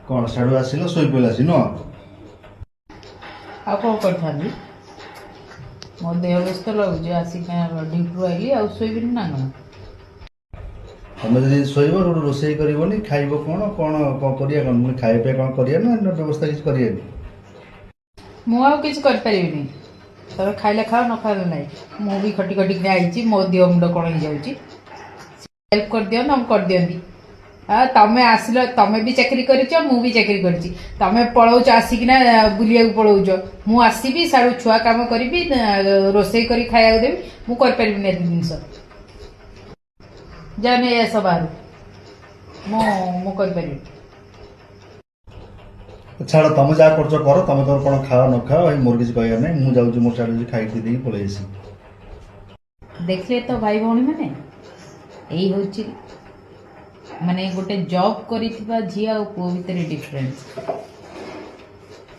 କ'ଣ ସିଆଡ଼ୁ ଆସିଲ, ଶୋଇପଡ଼ିଲା ଆସି, ନୁହଁ? ଆଉ କ'ଣ କରିଥାନ୍ତି? ମୋ ଦେହ ବ୍ୟସ୍ତ ଲାଗୁଛି। ଆସିକି ଡ୍ୟୁଟିରୁ ଆଇଲି, ଆଉ ଶୋଇବିନି ନା କ'ଣ? ତମେ ଯଦି ଶୋଇବ, ସେଠୁ ରୋଷେଇ କରିବନି, ଖାଇବ କ'ଣ? କ'ଣ କ'ଣ କରିବା? କ'ଣ ପୁଣି ଖାଇବା ପିଇବା କ'ଣ କରିବା ନା ବ୍ୟବସ୍ଥା କିଛି କରିବାନି? ମୁଁ ଆଉ କିଛି କରିପାରିବିନି। ତମେ ଖାଇଲେ ଖାଅ, ନ ଖାଇଲେ ନାହିଁ। ମୁଁ ବି ଖଟି ଖଟିକିନା ଆଇଛି, ମୋ ଦେହ ମୁଣ୍ଡ କ'ଣ ହେଇଯାଉଛି। ହେଲ୍ପ କରିଦିଅ ନା, ମୁଁ କରିଦିଅନ୍ତି। ତମେ ଆସିଲ, ତମେ ବି ଚାକିରି କରିଛ, ମୁଁ ବି ଚାକିରି କରିଛି। ତମେ ପଳଉଛ, ଆସିକିନା ବୁଲିବାକୁ ପଳଉଛ। ମୁଁ ଆସିବି, ସାଡୁ ଛୁଆ କାମ କରିବି, ରୋଷେଇ କରି ଖାଇବାକୁ ଦେବି। ମୁଁ କରିପାରିବିନି ଏତେ ଜିନିଷ। ଯା, ନେଇ ଆସ ବାହାରୁ। ମୁଁ କରିପାରିବି। ଛାଡ଼, ତମେ ଯାହା କରୁଛ କର। ତମେ ତମର କ'ଣ ଖାଅ ନ ଖାଅ, ଭାଇ, ମୋର କିଛି କହିବାର ନାହିଁ। ମୁଁ ଯାଉଛି, ମୋର ସିଆଡ଼ୁ ଖାଇ ଦେଇକି ପଳେଇ ଆସିବି। ଦେଖିଲେ ତ ଭାଇ ଭଉଣୀ ମାନେ, ଏଇ ହେଉଛି ମାନେ ଗୋଟେ ଜବ୍ କରିଥିବା ଝିଅ ଆଉ ପୁଅ ଭିତରେ ଡିଫରେନ୍ସ।